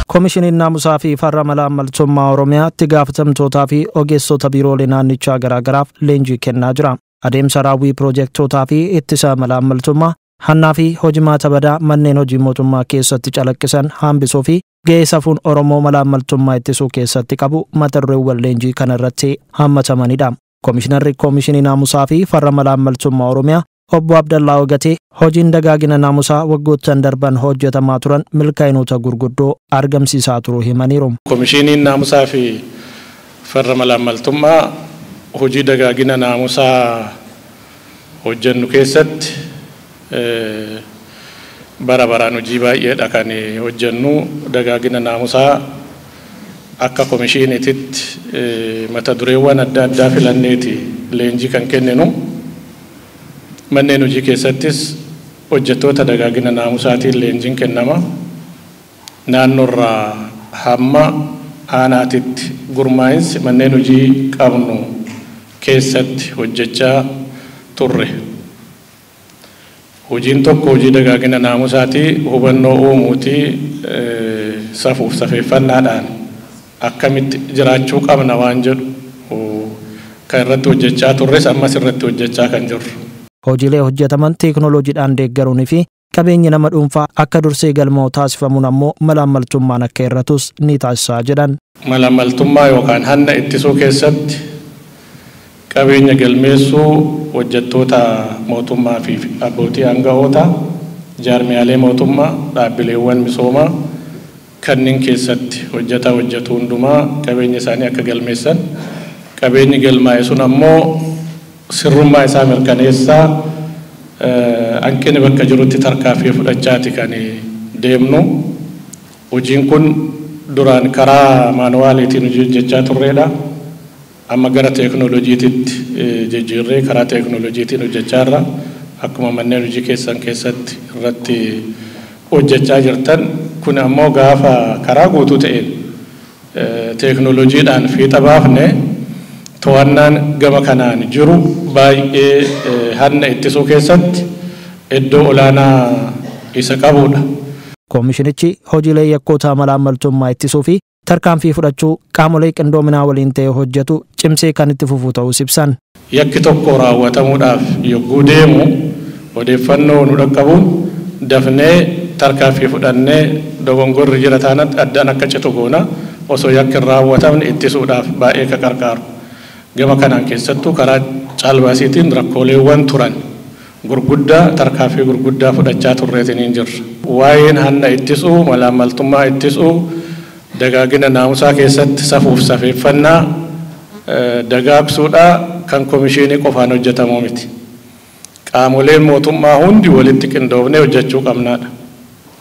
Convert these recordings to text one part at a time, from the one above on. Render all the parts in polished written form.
Koomishiniin naamusaa fi farra malaammaltummaa Oromiyaatti gaafatamtootaa fi ogeessota biiroolee naannichaa garaagaraaf leenjii kennaa jira. Adeemsa raawwii piroojektootaa fi ittisa malaammaltummaa, hannaa fi hojimaata badaa manneen hojii mootummaa keessatti calaqqisan hambisuu fi gahee safuun Oromoo malaammaltummaa ittisuu keessatti qabu mata dureewwan leenjii kana irratti hammatamanidha. Koomishinarri Koomishinii Naamusaa fi Farra Malaammaltummaa Oromiyaa Obbo Abdallaa Ogatee hojiin dagaagina naamusaa waggoottan darban hojjetamaa turan milkaa'inoota gurguddoo argamsiisaa turuu himaniiru. Koomishiniin Naamusaa fi Farra Malaammaltummaa hojii dagaagina naamusaa hojjennu keessatti bara baraan hojii baay'eedha kan hojjennu. Dagaagina naamusaa akka koomishiniitti mata dureewwan adda addaa filanneeti leenjii kan kenninu. Manneen hojii keessattis hojjettoota dagaagina naamusaatiin leenjiin kennama. Naannoorraa hamma aanaatitti gurmaa'insi manneen hojii qabnu keessatti hojjechaa turre. Hojiin tokko hojii dagaagina naamusaatii hubannoo uumuutii safuuf safeeffannaadhaan akkamitti jiraachuu qabna waan jedhu kan irratti hojjechaa turres ammas irratti hojjechaa kan jirru. Hojiilee hojjetaman teekinooloojiidhaan deeggaruunii fi qabeenyi nama dhuunfaa akka dursee galmaa'u taasifamuun ammoo malaammaltummaan akka hir'atus ni taasisaa jedhan. Malaammaltummaa yookaan hanna ittisuu keessatti qabeenya galmeessuu hojjettoota mootummaa fi abbootii aanga'oota, jaarmiyaalee mootummaa, dhaabbileewwan misoomaa kanneen keessatti hojjetaa hojjetu hundumaa qabeenya isaanii akka galmeessan, qabeenyi galmaa'e sun ammoo sirrummaa isaa mirkaneessaa hanqinni bakka jirutti tarkaanfii fudhachaati kan deemnu. Hojiin kun duraan karaa maanuwaaliitiin hojii hojjechaa turreedha. Amma gara teekinooloojiitti jijjiirree karaa teekinooloojiitiin hojjechaa jirra. Akkuma manneen hojii keessan keessatti irratti hojjechaa jirtan kun ammoo gaafa karaa guutuu ta'een teekinooloojiidhaan fiixa baafne to'annaan gama kanaan jiru baay'ee hanna ittisuu keessatti iddoo olaanaa isa qabudha. Koomishinichi hojiilee yakkoota malaammaltummaa ittisuu fi tarkaanfii fudhachuu qaamolee qindoominaa waliin ta'ee hojjetu cimsee kan itti fufu ta'uu ibsan. Yakki tokko raawwatamuudhaaf yogguu deemu odeeffannoo nu dhaqqabuun dafnee tarkaanfii fudhannee dogongorri jira taanatti addaan akka citu goona osoo yakki hin raawwatamne ittisuudhaaf baay'ee ka qarqaaru. Gama kanaan keessattuu karaa caalbaasiitiin rakkooleewwan turan gurguddaa tarkaanfii gurguddaa fudhachaa turreetiin hin jirra. Waa'een hanna ittisuu, malaammaltummaa ittisuu, dagaagina naamusaa keessatti safuuf safeeffannaa dagaagsuudhaa kan koomishinii qofaan hojjetamuu miti. Qaamoleen mootummaa hundi walitti qindoofnee hojjechuu qabnaadha.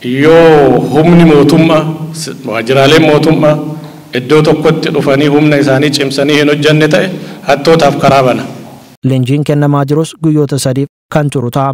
Yoo humni mootummaa, waajjiraaleen mootummaa iddoo tokkotti dhufanii humna isaanii cimsanii hin hojjenne ta'e hattootaaf karaa bana. Leenjiin kennamaa jirus guyyoota 3 kan turu ta'a.